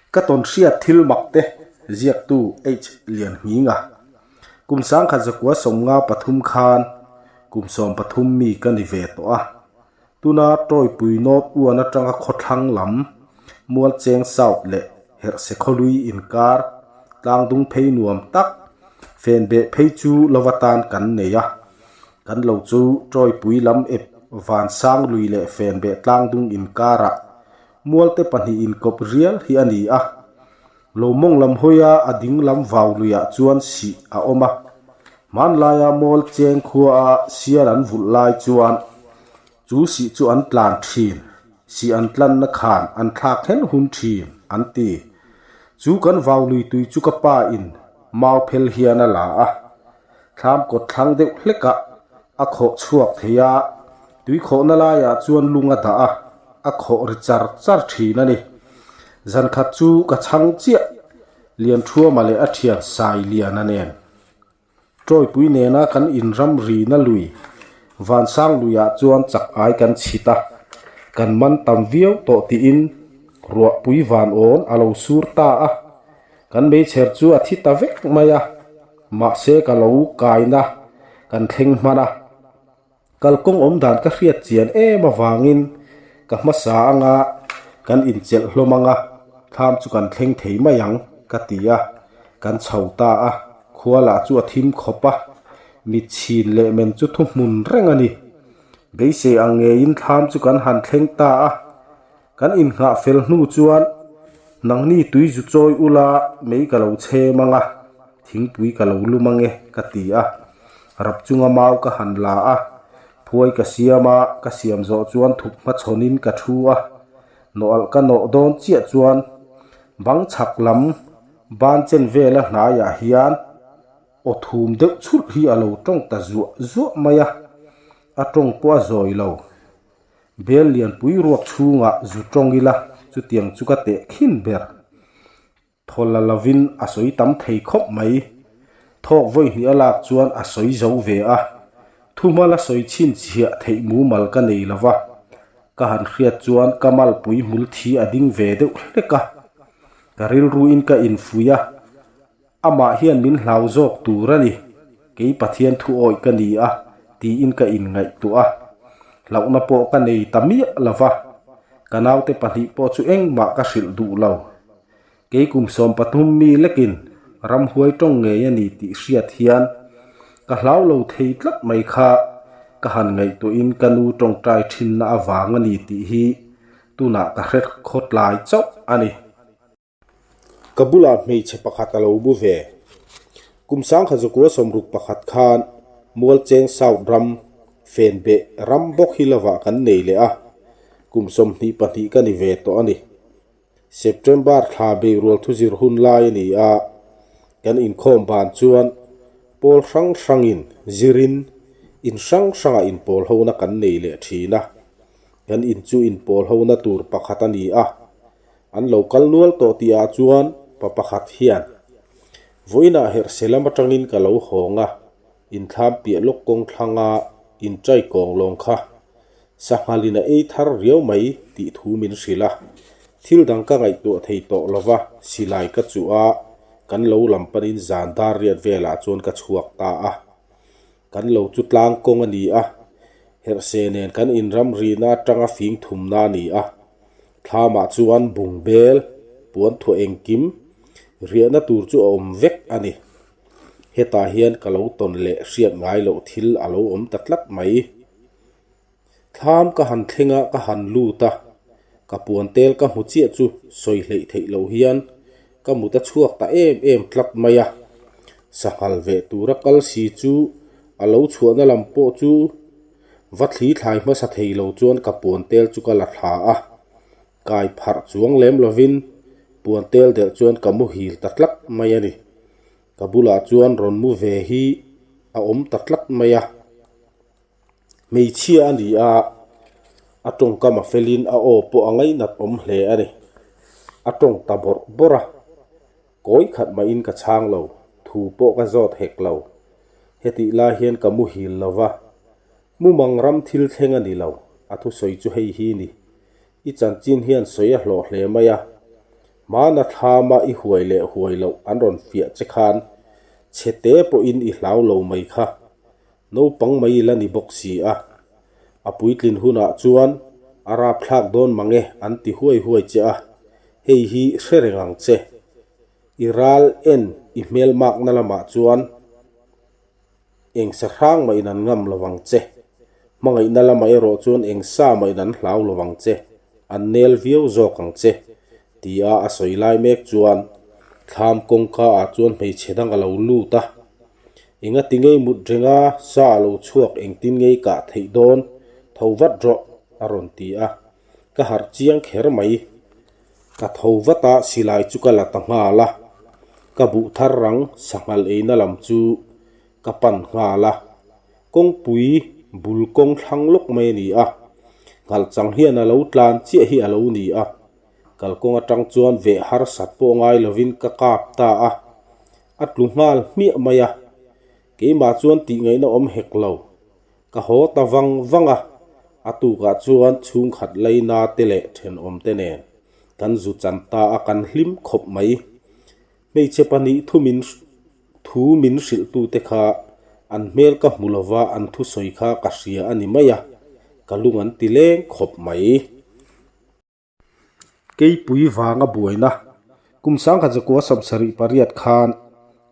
Ka tawnhriat thil mak te ziaktu H Lianhminga kum 1993 khan kum 13 mi ka ni ve tawh a. Tuna Tawipui North Uan atanga khawthlang lam Mualcheng South leh Herhse khawlui inkar tlangdung phei nuam tak fenbeh phei chu lova tan kan nei a. Kan lo chu Tawipui lam ep Vansang lui leh fenbeh tlangdung inkarah Mualte pahnih inkawp rial hi a ni a. Lo mawng lam hawia a ding lam vau luiah chuan sih a awm a. Hmanlaia mual cheng khuaa sial an vulh lai chuan chu sih chu an tlan thin, sih an tlanna khan an thlak hen hun thin an ti. Chu kan vau lui tui chu ka pa in mau phel hian a la a. Thlam kawt thlang deuh hlekah a khawh chhuak thei a, tui khawhna laiah chuan lung a dah a, a khawh ri char char thin a ni. Zan khat chu ka chhang chiah Lianthuama leh a thian Sai Liana nen Tawipui nena kan inram rina lui Vansang luiah chuan chak ai kan chhit a, kan man tam viau tawh tiin ruahpui van awn a lo sur ta a. Kan meichher chu a thi ta vek mai a, mahse ka lo kaina kan thleng hman a. Kalkawng awm dan ka hriat chian em avangin ka hmasa anga kan inchelh hlawm anga thlam chu kan thleng thei mai ang ka ti a, kan chho ta a, khua lah chu a thim khawp a, mit chhin leh men chu thuhmun reng a ni. Beisei ang ngeiin thlam chu kan han thleng ta a. Kan innghah fel hnu chuan nangni tui zu chawi ula mei ka lo chhem ang a, thingpui ka lo lum ang e ka ti a. Rap chunga mau ka han la a, phuai ka siam a, ka siam zawh chuan thup hmachhawnin ka thu a. Nawh alh ka nawh dawn chiah chuan bang chhak lam ban chen vela hnaiah hian aw thum deuh chhulh hi a lo tawng ta zuah zuah mai a, a tawng pawh a zawi lo. Bel lianpui ruak chhungah zu tawng ila chutiang chu ka teh khin ber. Thaw la lovin a sawi tam thei khawp mai. Thawk vawi hnih a lak chuan a sawi zo ve a. Thuhma la sawi chhinchhiah theih mumal ka nei lova. Ka han hriat chuan ka malpui hmul thi a ding ve deuh hlek a. Ka rilruin ka infuih a. Amah hian min hlau zawk tur a ni, kei Pathian thu awih ka ni a, tiin ka inngaihtuah a. Hlauhna pawh ka nei ta miah lo va, ka naute pahnih pawh chu engmah ka hrilh duh lo. Kei kum 13 mi lekin ramhuai tawng ngei a ni tih hriat hian ka hlau lo thei tlat mai kha ka han ngaihtuahin ka nu tawngtai thinna avang a ni tih hi tunah ka hre khawtlai chauh a ni. Ka bulah hmeichhe pakhat a lo bu ve. Kum 1961 khan Mualcheng South ram Fenbeh ram bawk hi lovah kan nei leh a, kum 22 ka ni ve tawh a ni. September thla beirual thuzir hun lai a ni a, kan inkhawm ban chuan pawl hrang hrangin zirin in hrang hrangah inpawl hona kan nei leh thin a, kan in chu inpawl hona tur pakhat a ni a. An lo kal nual tawh tih ah chuan pa pakhat hian, Vawiinah herhse lam atangin ka lo hawng a, inthlam piah lawk kawng thlanga inchai kawng lawng kha sanghalin a ei thar riau mai tih thu min hrilh a. Thil dang ka ngaihtuah thei tawh lova silai ka chuh a, kan lo lam panin zan dar riat velah chuan ka chhuak ta a. Kan lo chu tlang kawng a ni a, herhse nen kan inram rihna atanga fing thumna a ni a. Thlamah chuan bung bel, puan thuah engkim, riahna tur chu a awm vek a ni. Hetah hian ka lo tawn leh hriat ngai loh thil a lo awm ta tlat mai. Thlam ka han thleng a, ka han lut a, ka puan tel ka hmu chiah chu sawi hleih theih loh hian ka mut a chhuak ta em em tlat mai a. Sanghal veh tura kal si chu a lo chhuahna lam pawh chu Va thli thlai hmasa thei lo chuan ka puan tel chu ka la thla a, kai pharh chuang lem lovin puan tel delh chuan ka muhil ta tlat mai a ni. Ka bulah chuan rawn mu ve hi a awm ta tlat mai a. Hmeichhia a ni a, a tawngkam a felin a aw pawh a ngainat awm hle a ni. A tawng ta bawrh bawrh a. Kawi khat mahin ka chhang lo, thu pawh ka zawt hek lo. Hetih lai hian ka muhil lo va, mumang ram thil thleng a ni lo, a thusawi chu hei hi ni. I chanchin hian sawi a hlawh hle mai a. Hmana thlama i huai leh huai loh an rawn fiah che khan chhe te pawhin i hlau lo mai kha. Naupang mai i la ni bawk si a. A puitlin hunah chuan a rapthlak dawn mang e an ti huai huai che a, hei hi hre reng ang che. I ral en i hmelmakna lamah chuan eng sa hrang mah in an ngam lo vang che. Hmangaihna lamah erawh chuan eng sa mah in an hlau lo vang che, an nel viau zawk ang che, tia a sawi lai mek chuan thlam kawngka ah chuan hmeichhe dang a lo lut a. Engati ngei mut renga sa a lo chhuak engtin ngei kah theih dawn tho vat rawh a rawn ti a, ka harh chiang kher mai. Ka tho vat a, silai chu ka la ta nghal a, ka buh thar rang sanghal eina lam chu ka pan nghal a, kawngpui bul kawng thlang lawk mai a ni a, nghalh chang hian a lo tlan chiah hi a lo ni a, kalkawng atang chuan veh harsat pawh ngai lovin ka kap ta a, a tlu nghal hmiah mai a, keimah chuan tih ngaihna awm hek lo. Ka haw ta vang vang a, a tukah chuan chhungkhat leina te leh thenawm te nen kan zu chan ta a kan hlim khawp mai. Hmeichhe pahnih thu min thu min hrilhtute kha an hmel ka hmu lova an thusawi kha ka hria a ni mai a, ka lung an ti leng khawp mai. Keipui vanga buaina kum sangkhat zakua sawmsarih pariat khan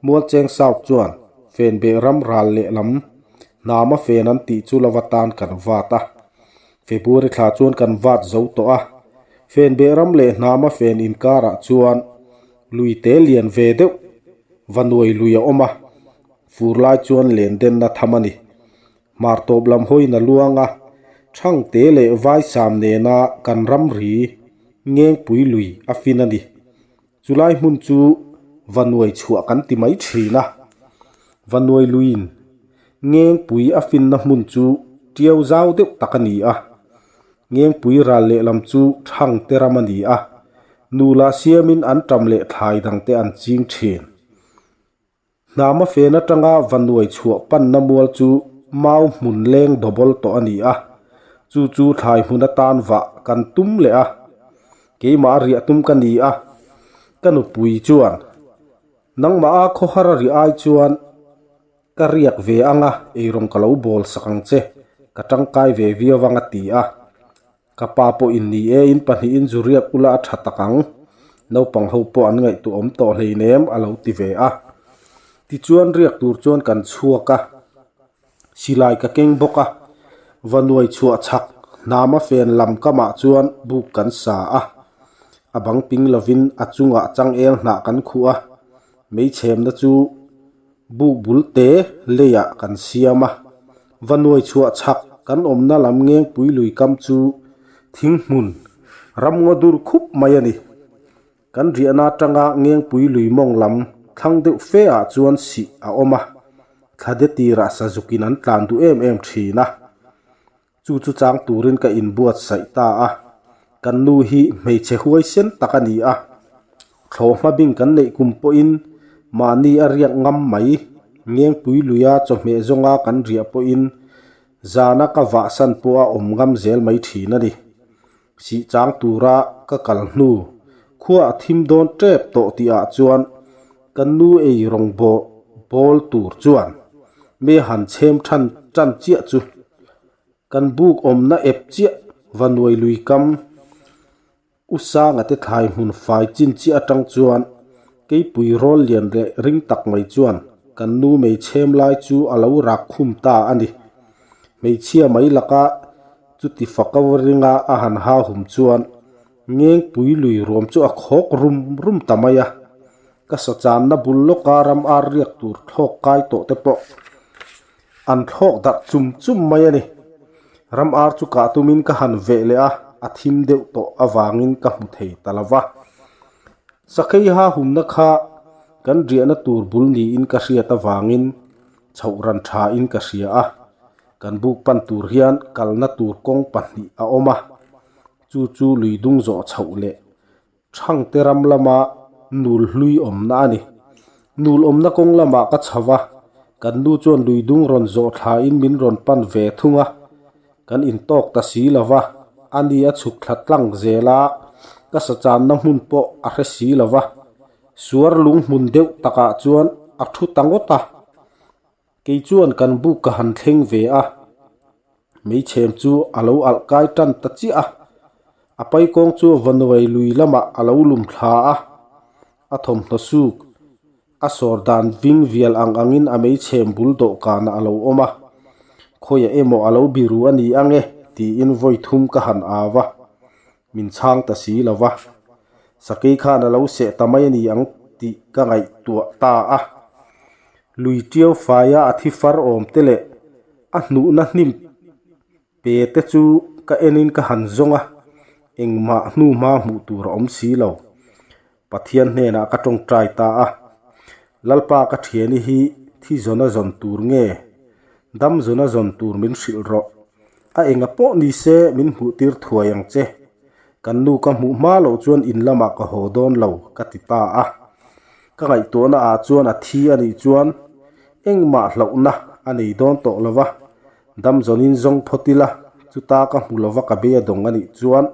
Mualcheng South chuan Fenbeh ram ral lehlam hnama fen an tih chu lova tan kan vat a. February thla chuan kan vat zo tawh a. Fenbeh ram leh hnama fen inkarah chuan lui te lian ve deuh va nuai lui a awm a, fur lai chuan len denna tham a ni. Hmar tawp lam hawiin a luang a, Thangte leh Vaisam nena kan ramri Ngengpui lui a fin a ni. Chulai hmun chu Vanuai chhuah kan ti mai thin a, Vanuai luiin Ngengpui a finna hmun chu tiau zau deuh tak a ni a. Ngengpui ral lehlam chu Thangte ram a ni a, nula siamin an tam leh thlai dangte an ching thin. Hnama fen atanga Vanuai chhuah panna mual chu mau hmun leng dawbawl tawh a ni a, chu chu thlai hmun atan vah kan tum leh a, keimah a riah tum ka ni a, ka nupui chuan nangmah a khawhar a riah ai chuan ka riak ve ang a, eirawng ka lo bawl sak ang che, ka tangkai ve viau ang a ti a. Ka pa pawh in ni e, in pahnihin zu riak ula a tha tak ang. Naupang ho pawh an ngaihtuah awm tawh hleinem a lo ti ve a. Tichuan riak tur chuan kan chhuak a, silai ka keng bawk a, va nuai chhuah chhak hnama fen lam kamah chuan buk kan sa a. A bang ping lovin a chungah changel hnah kan khuh a, meichhemna chu Buk bul te leiah kan siam a, va nuai chhuah chhak kan awmna lam ngengpui lui kam chu thing hmun ram ngaw dur khup mai a ni. Kan riahna atanga ngengpui lui mawng lam thlang deuh fe ah chuan sih a awm a, thla de tirah sazukin an tlan duh em em thin a. Chu chu chang turin ka inbuatsaih ta a, kan nu hi hmeichhe huaisen tak a ni a, thlawhhma bing kan neih kum pawhin mahni a riak ngam mai, Ngengpui luia chawhmeh zawnga kan riah pawhin zana ka vahsan pawh a awm ngam zel mai thin a ni. Sih chang tura ka kal hnu, khua a thim dawn tep tawh tihah chuan kan nu ei rawng bawh bawl tur chuan me han chhem than tan chiah chu kan buk awmna ep chiah va nuai lui kam U Sanga te thlai hmun fai chin chiah atang chuan keipui rawl lian leh ring tak mai chuan kan nu mei chhem lai chu a lo rak khum ta a ni. Hmeichhia mai laka Chuti fak a ringa a han ha hum chuan Ngengpui lui ruam chu a khawk rum rum ta mai a. Ka sachanna bul lawka ram ar riak tur thlawk kai tawh te pawh an thlawk darh chum chum mai a ni. Ram ar chu kah tumin ka han veh leh a, a thim deuh tawh avangin ka hmu thei ta lo va. Sakhei ha humna kha kan riahna tur bul niin ka hriat avangin chhoh ran thain ka hria a. Kan buk pan tur hian kalna tur kawng pahnih a awm a, chu chu lui dung zawh chhoh leh Thangte ram lama nul hlui awmna a ni. Nul awmna kawng lamah ka chho a, kan nu chuan lui dung rawn zawh thlain min rawn pan ve thung a, kan intawk ta si lo va, ani a chhuk thla tlang zel a. Ka sachanna hmun pawh a hre si lo va, suar lung hmun deuh takah chuan a thu ta ngawt a. Kei chuan kan buk ka han thleng ve a, meichhem chu a lo alh kai tan ta chiah a. A paikawng chu Vanuai lui lamah a lo lum thla a, a thawmhnaw suk a sawr dan ving vial ang angin a meichhem bul dawhkanah a lo awm a. Khawiah emaw a lo biru a ni ang e tiin vawi thum ka han au a, min chhang ta si lo va. Sakei khan a lo seh ta mai a ni ang tih ka ngaihtuah ta a. Lui ṭiau faia a thi far awm te leh a hnuhna hnim pe te chu ka enin ka han zawng a, engmah hnu hma hmuh tur a awm si lo. Pathian hnenah ka tawngtai ta a, Lalpa ka thiani hi thi zawna zawn tur nge? Dam zawna zawn tur min hrilh rawh. A enga pawh ni se min hmuh tir thuai ang che. Kan nu ka hmuh hma loh chuan in lamah ka haw dawn lo ka ti ta a. Ka ngaihtuahna ah chuan a thi a nih chuan engmah hlauhna a nei dawn tawh lo va, dam zawnin zawng phawt ila chuta ka hmu lova ka bei a dawng a nih chuan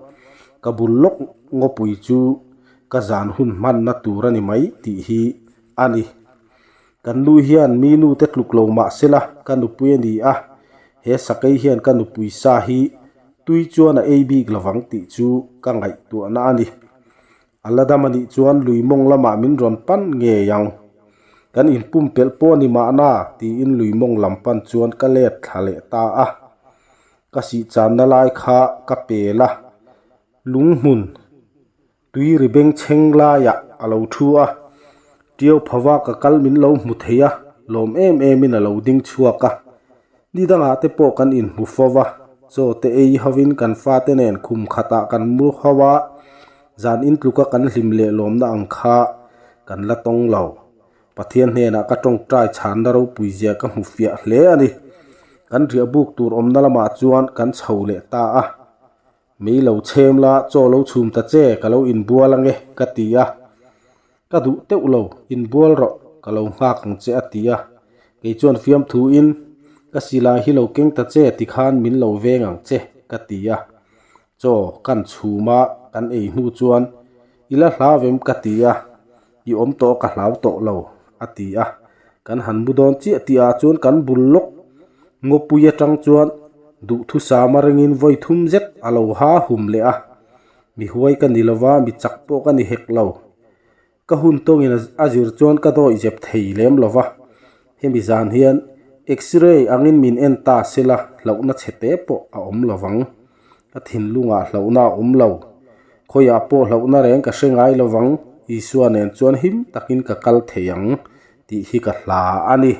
ka bul lawk ngawpui chu ka zan hun hmanna tur a ni mai tih hi a ni. Kan nu hian mi nu te tluk lo mah sela ka nupui a ni a, he sakei hian ka nupui sa hi tui chuan a ei bik lovang tih chu ka ngaihtuahna a ni. A la dam a nih chuan lui mawng lamah min rawn pan ngei ang. Kan inpumpelh pawh a ni mahna tiin lui mawng lam pan chuan ka let thla leh ta a. Ka sihchanna lai kha ka pel a, lunghmun tui ri bengchheng laiah a lo thu a. Tiau phava ka kal min lo hmu thei a, lawm em emin a lo ding chhuak a. Ni dangah te pawh kan inhmu fo va, chaw te ei hovin kan fate nen khum khatah kan mu ho a, zan intluka kan hlim leh lawmna ang kha kan la tawng lo. Pathian hnenah ka tawngtai chhanna ropui zia ka hmu fiah hle a ni. Kan riah buk tur awmna lamah chuan kan chho leh ta a. Mei lo chhem la, chaw lo chhum ta che, ka lo inbual ange, ka ti a. Ka duh teuh lo, inbual rawh, ka lo nghak ang che a ti a. Kei chuan fiamthuin, Ka silai hi lo keng ta che tikhan min lo veng ang che, ka ti a. Chaw kan chhum a, kan ei hnu chuan, I la hlau em? ka ti a. I awm tawh ka hlau tawh lo, a ti a. Kan han mu dawn chiah tih ah chuan kan bul lawk ngawpui atang chuan duhthusam a ringin vawi thum zet a lo ha hum leh a. Mi huai ka ni lova, mi chak pawh ka ni hek lo. Ka hun tawngin a zir chuan ka dawih zep thei lem lova. Hemi zan hian X-ray angin min en ta sela hlauhna chhe te pawh a awm lovang. Ka thinlungah hlauhna a awm lo. Khawiah pawh hlauhna reng ka hre ngai lovang, Isua nen chuan him takin ka kal thei ang tih hi ka hla a ni.